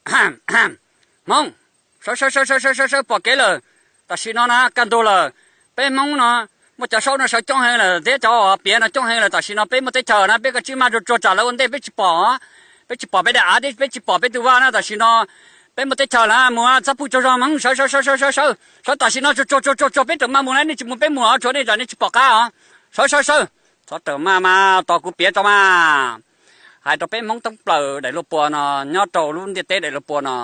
Hmoob, sawv sawv sawv sawv sawv sawv sawv pom kev lawm. Tam sim no na kaj ntug lawm. Peb Hmoob no muaj cov saub no sawv coob heev lawm thiab cov uas piav no coob heev lawm. Tam sim no peb muaj teb chaws na, peb kav tsij maj tsuag tsuag tsam lawv ua ntej peb tsis pom. Peb tsis pom peb daim av thiab peb tsis pom peb tus vaj na. Tam sim no peb muaj teb chaws lawm, mus txhob pw tsaug zog, Hmoob, sawv sawv sawv sawv sawv sawv sawv tam sim no, tsuag tsuag tsuag tsuag tsuag peb raws maj mus na, nej tsis mus peb mus os, tshuav nej tsam nej tsis pom qab os. Sawv sawv sawv, txhob raws maj mas tos kuv piav tso mas. Hais rau peb Hmoob thoob plaws daim luag puas no, nyob rau lub ntiaj teb daim luag puas no,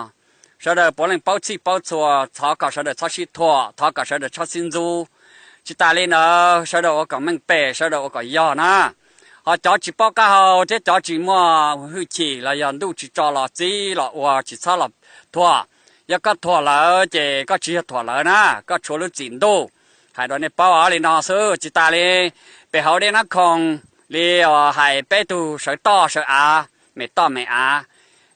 sawv daws puav leej paub txhij paub txhua, thov kom sawv daws txhob sib thuam, thov kom sawv daws txhob sib ntxub. Tsis tas li ntawd sawv daws ua kom meej pem, sawv daws ua kom yog na. Ho cov tsis paub qab hau thiab cov tsis muaj hwj chim los yog ntuj tsis tso los txib los ua tsis txhob los thuam. Yog koj thuam lawv ces koj tsis yog thuam lawv na, koj tshuav lub txim ntuj. Hais rau nej paub li no xwb, tsis tas li pem hauv Dej Nab Khoom li hais peb tug sawv toj sawv av, me toj me av,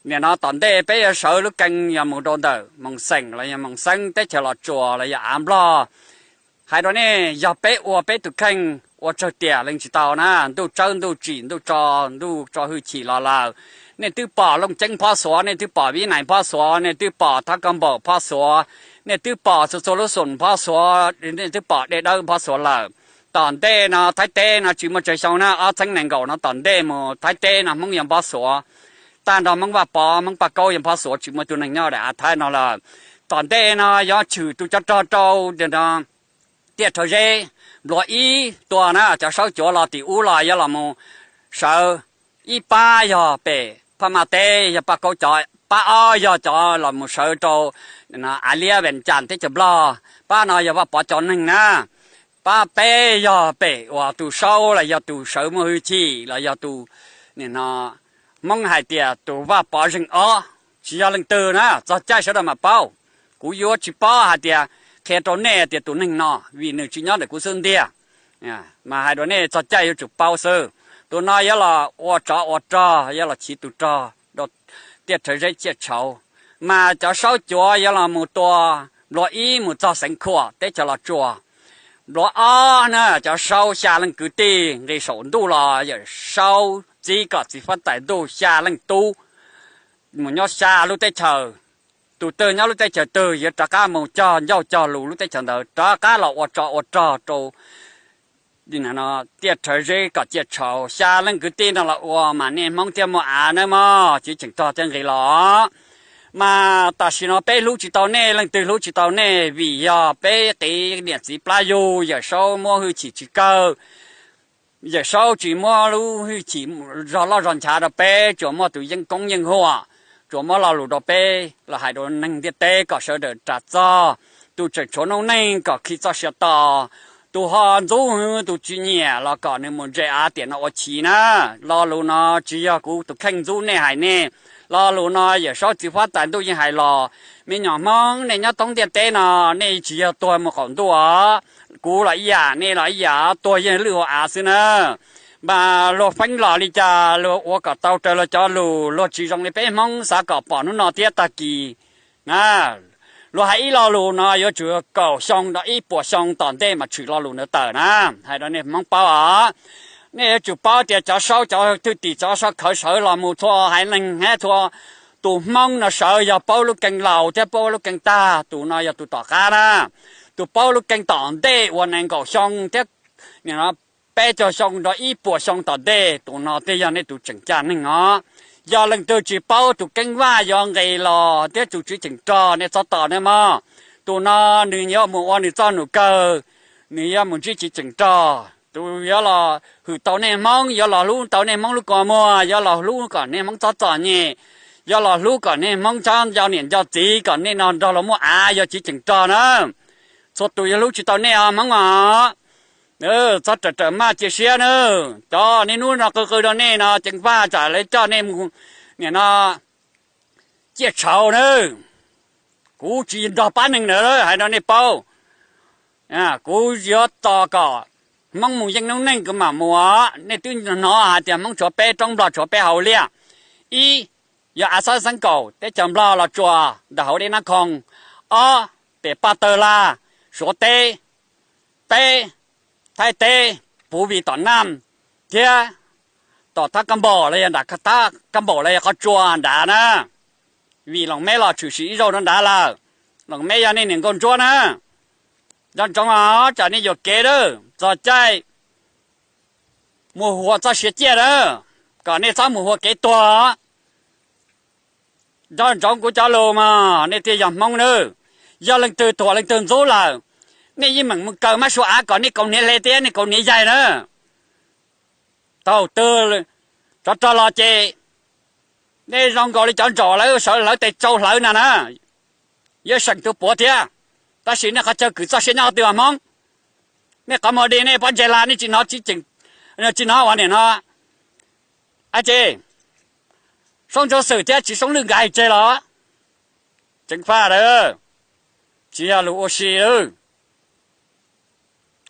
nim no tom ntej peb yuav sawv lub keeb yog mus rau ntawm Moos Xeem los yog Moos Xeeb teb chaws Los Tsuas los yog av Nplog. Hais rau nej, yog peb ua peb tus kheej ua tsawg tiam leej tsis tau na, ntuj tsawb ntuj tsim ntuj tso, ntuj tso hwj chim los lawm. Nej twb pom Looj Ceeb Phob Xuav, nej twb pom Vib Nais Phob Xuav, nej twb pom Thab Kab Npaum Phob Xuav, nej twb pom txhua txhua lub xoom Phob Xuav, nej twb pom Dej Dawb Phob Xuav lawm. Tom ntej no Thaib teb no tsis muaj tsawg xyoo na, ob txheeb nees nkaum no tom ntej mus Thaib teb no Hmoob yog Phob Xuav. Tag nrho Hmoob Vaj Pov Hmoob Paj Kaub yog Phob Xuav, tsis muaj tus neeg nyob daim av Thaib no lawm. Tom ntej no yuav tshwm tus cov rog rau tiaj Rhawv Zeb, Npluav Ib tua na, cov Saub Cuav los tim ub los yuav los mus sawv. Ib pab yog pem Phaj Maj teb yog Paj Kaub cov, pab ob yog cov los mus sawv rau av liab Vees Cas teb chaws Nplog, pab no yog Vaj Pov cov neeg na. Pab peb yog pem uas tus Saub los yog tus sawv muaj hwj chim los yog tus, nim no Hmoob hais tias tus Vaj Pov zeeg ob, tsis yog leej twg na, txog caij sawv daws mam paub. Kuv yuav tsis paub hais tias qhia rau nej tias tus neeg no, vim nws tsis nyob ntawm kuv xub ntiag. Mas hais rau nej txog caij yuav tsum paub xwb. Tus no yuav los ua tsov ua rog, yuav los chiv tus rog rau tiaj Rhawv Zeb Ciaj Tshauv. Mas cov Saub Cuav yuav los mus tua Npluav Ib mus txog Xeev Khuam teb chaws Los Tsuas. Npluav Ob na, cov Saub xya leej kwv tij nqis saum ntuj los Yawm Saub txib kom txiv huab tais ntuj xya leej tub mus nyob xya lub teb chaws. Tus twg nyob lub teb chaws twg yuav rov qab mus cog ncauj cog lus lub teb chaws ntawd, rov qab los ua tsov ua rog rau tiaj Rhawv Zeb kom Ciaj Tshauv. Xya leej kwv tij no los ua mas nej Hmoob thiaj muaj av nawb mog, tsis tseem rog thiaj nqis los. Mas tam sim no peb hlub tsis tau nej, leej twg hlub tsis tau nej, vim yog peb qiv niam txiv plab yug, Yawm Saub muab hwj chim tsis kawg. Yawm Saub tsis muab lub hwj chim zog loj zog nchav rau peb, tsuas muab tus yeeb koob yeej huam, tsuas muab lo lus rau peb los hais rau neeg ntiaj teb kom sawv daws ras txog. Tus tseem tshuav noob neej kom khi txoj sia to, tus ho ntxub hwv tus tsis nyiam los kom nws mus ntse av tiam no ua chiv na. Lo lus no tsis yog kuv tus kheej ntxub nej hais nej, lo lus no Yawm Saub txiv huab tais ntuj yeej hais los. Me nyuam Hmoob nej nyob thoob ntiaj teb no, nej tsis yog tuag mus qaum ntuj os. Kuv los ib yam, nej los ib yam, tuag yeej lwj hauv av xwb na. Mas luag feeb los li cas luag ua kom tau raws luag cov lus, luag tsis zoo li peb Hmoob xav kom pom hnub no thiab tag kis na. Luag hais ib lo lus no yuav tsum kaum xyoo rau ib puas xyoo tom ntej mas tshwm lo lus ntawd tawm na. Hais rau nej Hmoob paub os. Nej yuav tsum paub tias cov Saub, cov thwj tim, cov Saub khawv sawv los mus txhua haiv neeg thiab txhua tus Hmoob no sawv yog paub lub keeb laus thiab paub lub keeb tag, tus no yog tus tom qab na. Tus paub lub keeb tom ntej uas nees nkaum xyoo thiab peb caug xyoo rau ib puas xyoo tom ntej, tus no thiaj yog nej tus tseem caj neeg os. Yog leej twg tsis paub, tus Keeb Vaj yuav nqis los thiab tus tsis tseem rog, nej txhob tos nej mog. Tus no nws yuav mus ua nws txoj num kawg, nws yuav mus ntsib tsis tseem rog. Tus yuav los hwm tau nej Hmoob, yuav los hlub tau nej Hmoob lub kua muag, yuav los hlub kom nej Hmoob txhob txom nyem, yuav los hlub kom nej Hmoob txhob nco niam nco txiv, kom nej no nrog luag muaj av, yog tsis tseem rog na. Txhua tus yuav hlub tsis tau nej os Hmoob os. Txhob raws raws maj cia siab na. Cov niaj hnub no qw qw rau nej no, Keeb Vaj tsam lawv coj nej mus, nim no ciaj tshauv na. Kuv tsis nrog pab neeg ntawd hais rau nej paub. Kuv yuav tos kom Hmoob mus yeej noob neej kuv mam mus os. Nej twb hnov hais tias Hmoob tshuav peb roob, Nplog tshuav peb hauv liaj. Ib, yog av xab xeeb kaum teb chaws Nplog Los Tsuas ntawm hauv Dej Nab Khoom. Ob, pem Paj Tawg Lag, Suav teb. Peb, Thaib teb, Puv Vim tom Naj, thiab tom Thab Kab Npaum los yog nram Thab Kab Npaum los yog qhov tsua nrad na. Vim Loos Meb los tshwm sim ib zaug rau nrad lawm. Loos Meb yog nej niam nkauj ntsuab na. Nco ntsoov os, tsam nej yuam kev lawm, txog caij mus huas txoj sia ciaj na, kom nej txhob mus huas kev tuag. Nco ntsoov kuv cov lus mas, nej thiaj yog Hmoob nawb. Yog leej twg thuam leej twg ntxub lawm, nej yeej meem mus kaw mab sua av kom nej kaus hniav hle thiab nej kaus hniav yaig na. Thaum twg tsov rog los ces nej zoo nkaus li cov ntsaum lawv sawv hlawv tes tsau hlawv na na. Yawg seem tus puav thiab, tab sis nej qhov chaw kwv txoj sia nyob qhov twg os Hmoob? Nej qhov muag dig nej pob ntseg la nej tsis hnov, tsis hnov ua niam no. Ab tsi, Soob Ntsuab Xwm thiab Tsis Soob Lwj nkawd hais tseg los? Ceev faj lawm, tsis yog lus ua si lawm.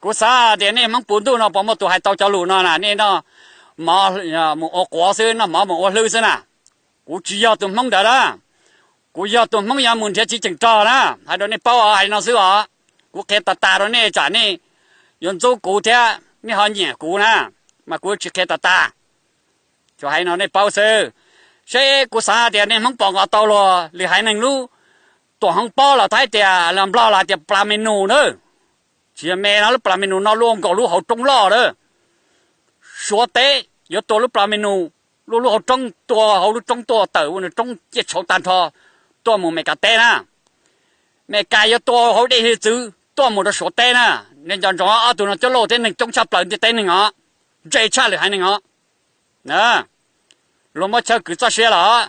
Kuv xav tias nej Hmoob puv ntuj no puas muaj tus hais tau cov lus no na, nej noj mov mus ua quav xwb, noj mov mus ua hlwb xwb na. Kuv tsis yog tus Hmoob ntawd na, kuv yog tus Hmoob yuav mus nrhiav tsis tseem rog na, hais rau nej paub hais no xwb os. Kuv qhia tas tas rau nej tsam nej yuav ntxub kuv thiab nej ho nyiam kuv na, mas kuv tsis qhia tas tas, tsuas hais no nej paub xwb. Seb kuv xav tias nej Hmoob pom nkaus tau luag Lwm Haiv Neeg lub tuam hoob pob los Thaib tias los Nplog los hais tias pla menu na. Tsis yog me no, lub pla menu no luaj nkaus lub hauv roob loj lawm. Suav teb yuav tua lub pla menu, luaj lub hauv roob, tua hauv lub roob tuaj tawm ua roob ciaj tshauv tag nrho, tuaj mus Meskas teb na. Meskas yuav tua hauv dej hiav txwv tuaj mus rau Suav teb na. Nej nco ntsoov, ob tug no coob loj thiab neeg coob tshaj plaws ntiaj teb neeg os, ntse tshaj Lwm Haiv Neeg os. Luag muab chaw kwv txoj sia los,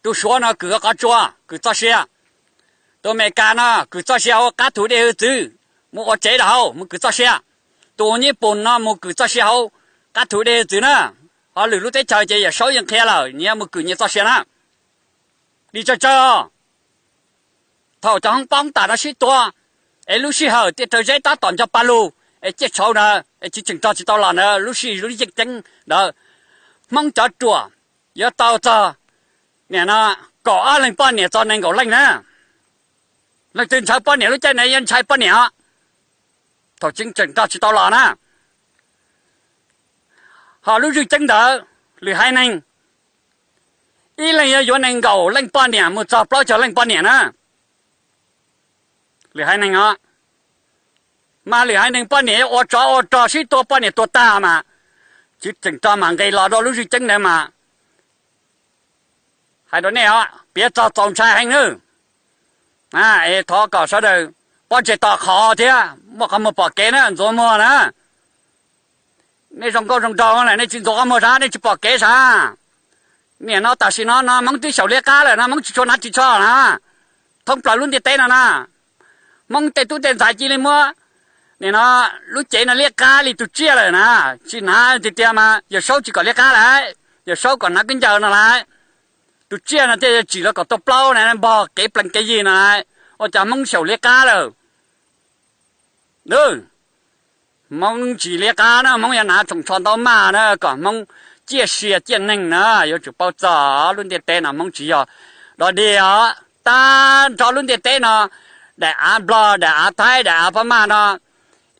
tus Suav no kwv qhov tsua, kwv txoj sia. Tus Meskas no kwv txoj sia hauv qab thu dej hiav txwv, mus ua tsev rau hauv mus kwv txoj sia. Tus Nyij Pooj no mus kwv txoj sia hauv qab thu dej hiav txwv na. Ho lwm lub teb chaws ces Yawm Saub yeej qhia lawm, nyias mus kwv nyias txoj sia na. Dim tsawg tsawg, thaum cov hoob pob tam no sib tua, es lub sij hawm tiaj raws zeb tab tom nco pa lug, es ciaj tshauv na, es tsis tseem rog tsis tau los na, lub sij lub yeej ceeb ntawd, Hmoob cov ruam yuav tau txog, nim no, kaum ob leeg poj niam txog nees nkaum leej na. Leej twg ntshaw poj niam lub caij ntawd yuav ntshai poj niam os, thaum tsis tseem rog tsis tau los na. Ho lub zwj ceeb ntawd, Lwm Haiv Neeg ib leeg yuav yuav nees nkaum leej poj niam mus txog plaub caug leej poj niam na. Lwm Haiv Neeg os, mas Lwm Haiv Neeg poj niam yuav ua tsov ua rog sib tua poj niam tuag tag mas, tsis tseem rog mam nqis los rau lub zwj ceeb ntawd mas, hais rau nej os, piav txog txaus ntshai heev nawb. Es thov kom sawv daws pob ntseg to qhov thiab muaj qhov muag pom kev na, ntxuav muag na. Nej zoo nkauj zoo nraug lawm nej tsis ntxuav qhov muag sav, nej tsis pom kev sav? Nim no tam sim no no Hmoob twb xyaum liab qab lawm no, Hmoob tsis tshua hnav ris tsho na. Thoob plaws lub ntiaj teb no na, Hmoob tej tub tej ntxhais cia li muab, nim no, lub cev no liab qab li tus tsiaj lawm na. Tsis hnav tiag tiag mas Yawm Saub tsis kom liab qab lawm, Yawm Saub kom hnav khaub ncaws no lawm. Tus tsiaj no thiaj yuav tsim los kom tuaj plaub na, npog kev plees kev yig no lawm, ua cas Hmoob xyaum liab qab lawm. Hmoob tsis liab qab na, Hmoob yuav hnav tsoos tsho ntaub maj na kom Hmoob ciaj sia ciaj neeg na. Yuav tsum paub txog lub ntiaj teb no Hmoob tsis yog dog dig os. Tag nrho lub ntiaj teb no, daim av Nplog, daim av Thaib, daim av Pab Maj no,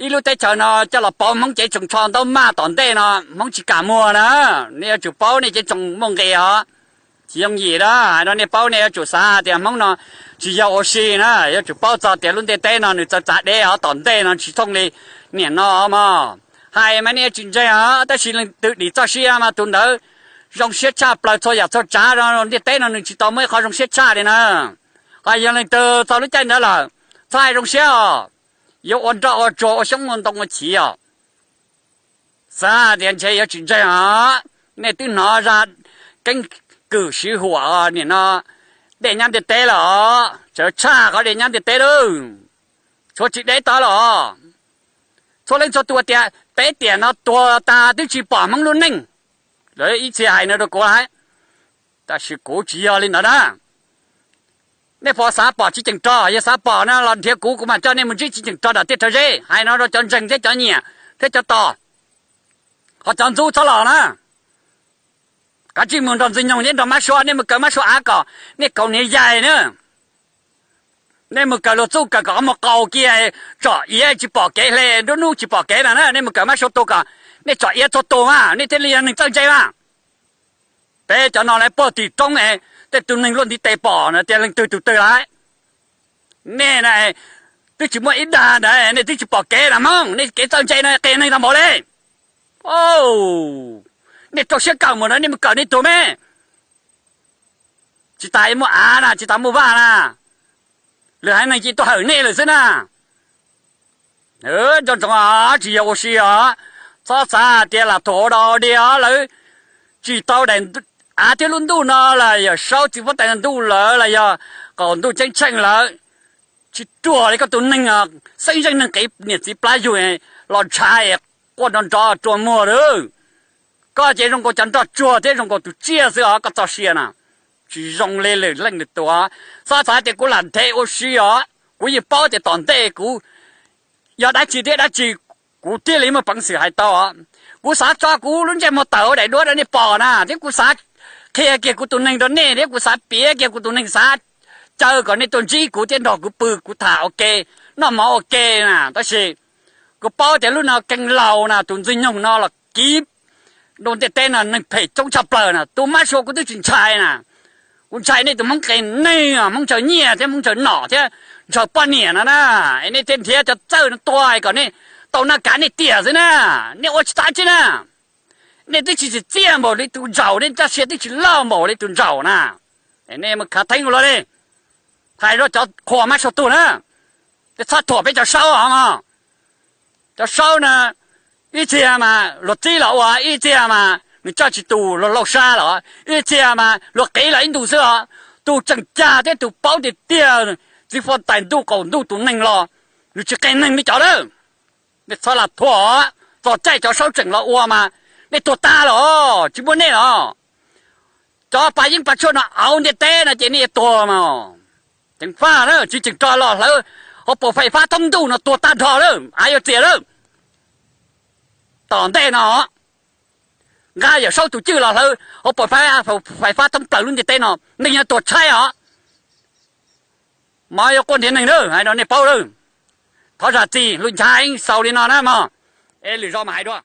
ib lub teb chaws no coj los pauv Hmoob cev tsoos tsho ntaub maj tom ntej no Hmoob tsis kam muag na. Nej yuav tsum paub nej cev tsoos muaj nqis os. Tsis yooj yim na, hais rau nej paub, nej yuav tsum xav tias Hmoob no tsis yog ua si na, yuav tsum paub txog tias lub ntiaj teb no nws txawv txav deb os, tom ntej no tsis thooj li nim no mog. Hais mas nej tsis ntseeg os, tab sis leej twg dim txoj sia mas tus ntawd zoo siab tshaj plaws txhua yam txhua tsav. Ntiaj teb no nws tsis tau muaj ib qho zoo siab tshaj li na. Ho yog leej twg txog lub caij ntawd lawm, txhob hais zoo siab os, yuav ua nroj ua tsuag ua xyoob ua ntoo ua chiv os. Xav tias ntshe yuav tsis ntseeg os. Nej twb hnov zaj keeb kwm siv huam nim no dej nyab ntiaj teb lawm os, txawv tshaj qhov dej nyab ntiaj teb lawm. Tshuav tsis deb tod los, txhua leej txhua tus tias peb tiam no tuag tas twb tsis pom Hmoob lub neej. Lawv ib txhia hais no rau kuv lawm, tab sis kuv tsis yog li ntawd na. Nej puas xav pom tsis ceem rog? Yog xav pom no los nrhiav kuv, kuv mam coj nej mus ntsib tsis ceem rog nram tiaj rhawv zeb. Hais no rau cov ntseeg thiab cov nyiam thiab cov tos. Ho cov ntxub txhob los na. Kav tsij mus nrog Ntxwg Nyoog thiab nrog Mab Suav, nej mus kaw Mab Suav av kom nej kaus hniav yaig na. Nej mus kaw luag txuj kaw kom qhov muag qaus kiag, tsom iav tsis pom kev hle, nruab hnub tsis pom kev no na, nej mus kaw Mab Suav tus kom nej tsom iav txhua tus mas nej thiaj li yog neeg txawj ntse mas. Peb cov no lawv puag tim roob es Tej tus neeg luaj ntiv tes pom na tias leej twg tus twg lawm. Nej na, twb tsis muaj ib dag ntawd nej twb tsis pom kev na Hmoob, nej kev txawj ntse no qias neeg tag npaum li. Nej rau siab kawm mus na, nej mus kawm nej tus me. Tsis tas muaj av na, tsis tas muaj vaj na, lwm haiv neeg cia tuaj hawm nej lawm xwb na. Nco ntsoov, tsis yog ua si os. Txhob xav tias lam thuam ua dog ua dig os, lawv tsis tau daim av thiab lub ntuj no los yog saub txiv huab tais ntuj lawm los yog qaum ntuj ceeb tsheej lawm, tsis ruam li koj tus neeg xeeb zeej neeg qiv niam txiv plab yug los ntshav es quaj nrov nrov rua muag lawm. Koj ces zoo nkaus cov nroj tsuag thiab zoo nkaus tus tsiaj xwb os, koj txoj sia na. Tsis zoo li lwm leej lwm tus. Txhob xav tias kuv lam nthe ua si os, kuv yeej paub tias tom ntej kuv yog dab tsi thiab dab tsi kuv thiaj li muaj peev xwm hais tau. Kuv xav tso kuv lub ntsej muag tawm ua daim duab rau nej pom na, thiab kuv xav qhia kiag kuv tus neeg rau nej, thiab kuv xav piav kiag kuv tus neeg, xav caw kom nej tuaj ntsib kuv thiab nrog kuv pw kuv tham ua ke, noj mov ua ke na. Tab sis kuv paub tias lub no keej laus na, tus ntxwg nyoog no los kiv rau ntiaj teb no neeg phem coob tshaj plaws na, tus mab sua kuv twb tsis ntshai na. Kuv ntshai nej tus Hmoob qias neeg, Hmoob ntshaw nyiaj thiab Hmoob ntshaw nom thiab ntshaw poj niam no na. Nej thiaj nrhiav cov txawj no tua kom nej tau noj kav nej tiam xwb na. Nej ua tsis tau tsi na. Nej twb tsis tsim txiaj npaum li tus ntsaum, nej txoj sia twb tsis loj npaum li tus ntsaum na. Nej mus khav theeb ua luaj li. Hais rau cov qhua mab sua tug na, txhob thuam peb cov saub os mog. Cov saub na, ib txhia mas luag txib los ua, ib txhia mas nws coj tsis tus luag laus sab los, ib txhia mas luag qiv los ib ntus xwb os. Tus tseem cag thiab tus paub tiag tiag txiv huab tais ntuj qaum ntuj tus neeg los, nws tsis qias neeg li cov lawm. Nej txhob lam thuam, txog caij cov saub tseem los ua mas nej tuag tag los tsis muaj nej los. Cov pas yeeb pas tshuaj no auv ntiaj teb no ces nej yuav tuag mas. Ceev faj na, tsis tseem rog los hlawv hauv paus fais fab thoob ntuj no tuag tag nrho lawm, av yuav txias lawm. Tom ntej no nqa yawm saub tus cwj los hlawv hauv paus fais fab thoob plaws lub ntiaj teb no, neeg yuav tuag tshaib os. Mov yuav quaj nrhiav neeg na, hais rau nej paub lawm. Thov zam txim, lus nchav xaus li no na mog. Es lwm zaus mas hais dua.